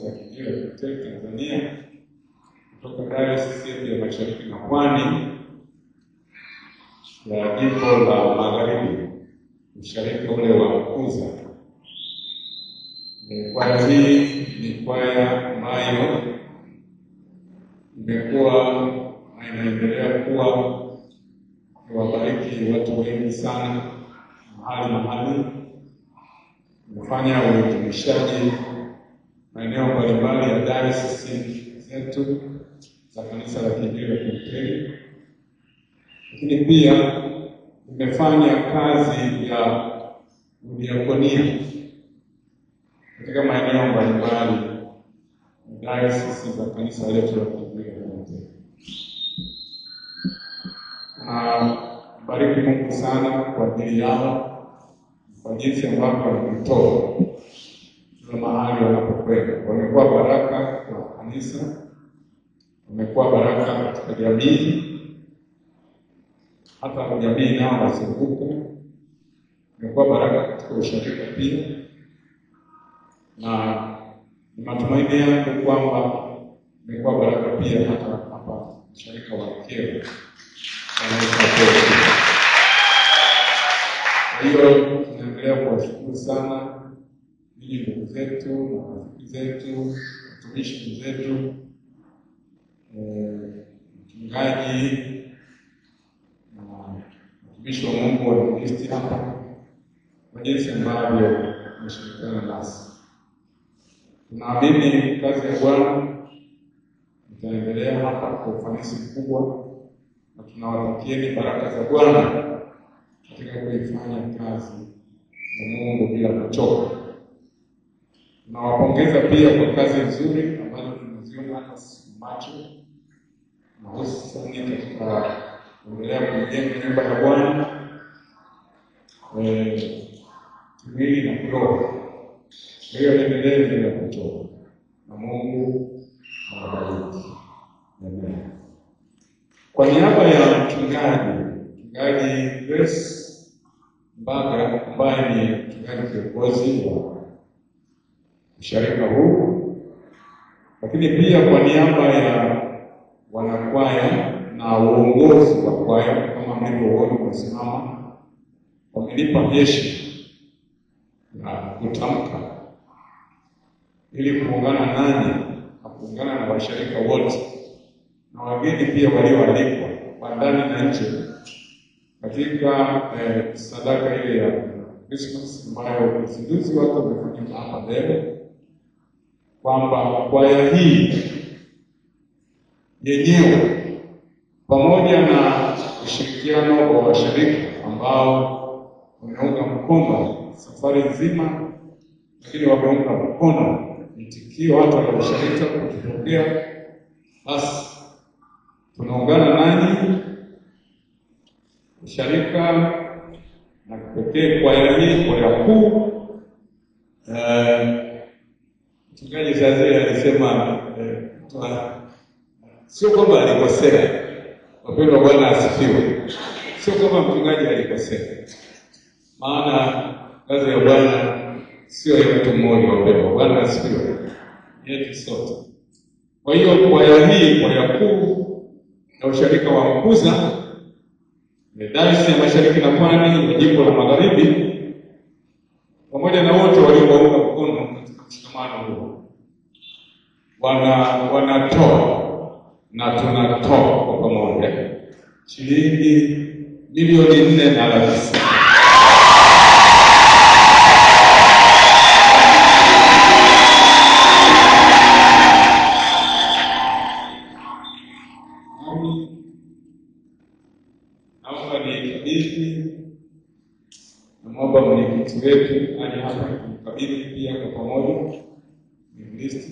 Kanisa la Kiinjili la Kilutheri Tanzania kutoka Dayosisi yetu ya Mashariki na Pwani ya Jimbo la Magharibi, usharika ule wa Mkuza. Kwaya hii ni kwaya ambayo imekuwa na inaendelea kuwa iwabariki watu wengi sana mahali mahali. Imefanya uinjilishaji maeneo mbalimbali ya dayosisi zetu za Kanisa la Kiinjili la Kilutheri, lakini pia imefanya kazi ya udiakonia katika maeneo mbalimbali dayosisi za kanisa letu la Kiinjili la Kilutheri. Na bariki Mungu sana kwa ajili yao, kwa jinsi ambavyo wanajitoa kila mahali wanapokwenda. Wamekuwa baraka kwa kanisa, wamekuwa baraka katika jamii, hata jamii nao wazunguka, wamekuwa baraka katika ushirika pia, na ni matumaini yangu kwamba imekuwa baraka pia hata hapa ushirika wa Kyerwa. Kwa hiyo tunaendelea kuwashukuru sana ninyi ndugu zetu, marafiki zetu, watumishi wenzetu, mchungaji na mtumishi wa Mungu wa Kristo hapa, kwa jinsi ambavyo mmeshirikiana nasi. Tunaamini kazi ya Bwana itaendelea hapa kwa ufanisi mkubwa, na tunawatakieni baraka za Bwana katika kuifanya kazi ya Mungu bila kuchoka. Tunawapongeza pia kwa kazi nzuri ambazo tunaziona hata macho, na hususani katika kuendelea kujenga nyumba ya Bwana kimwili na kiroho. Kwa hiyo endelee bila kuchoka, na Mungu awabariki. Amen. Kwa niaba ya mchungaji Grace Mbaga ambaye ni mchungaji kiongozi wa usharika huu, lakini pia kwa niaba ya wanakwaya na uongozi wa kwaya, kama mlivyoona wamesimama, wamenipa heshima na kutamka ili kuungana nanyi na kuungana na washirika wote na wageni pia walioalikwa wa ndani na nje katika sadaka ile ya Christmas ambayo uzinduzi wake umefanyika hapa leo, kwamba kwaya hii yenyewe pamoja na ushirikiano wa washirika ambao wameunga mkono safari nzima, lakini wameunga mkono mtikio hata wa ushirika kutupokea, basi tunaungana nanyi usharika na kipekee kwaya hii, kwaya kuu. Mchungaji Zazeli alisema sio kwamba alikosea. Wapendwa, Bwana asifiwe. Sio kwamba mchungaji alikosea, maana kazi ya Bwana sio ya mtu mmoja. Wapendwa, Bwana asifiwe, yetu sote. Kwa hiyo kwaya hii, kwaya kuu ya usharika wa Mkuza, Dayosisi ya Mashariki na Pwani ya Jimbo la Magharibi, pamoja na wote waliounga mkono katika mshikamano huo, wanatoa na tunatoa kwa pamoja shilingi 4,600,000. Naomba nikabidhi, namwomba mwenyekiti wetu aje hapa kumkabidhi pia kwa pamoja. Mwinjilisti.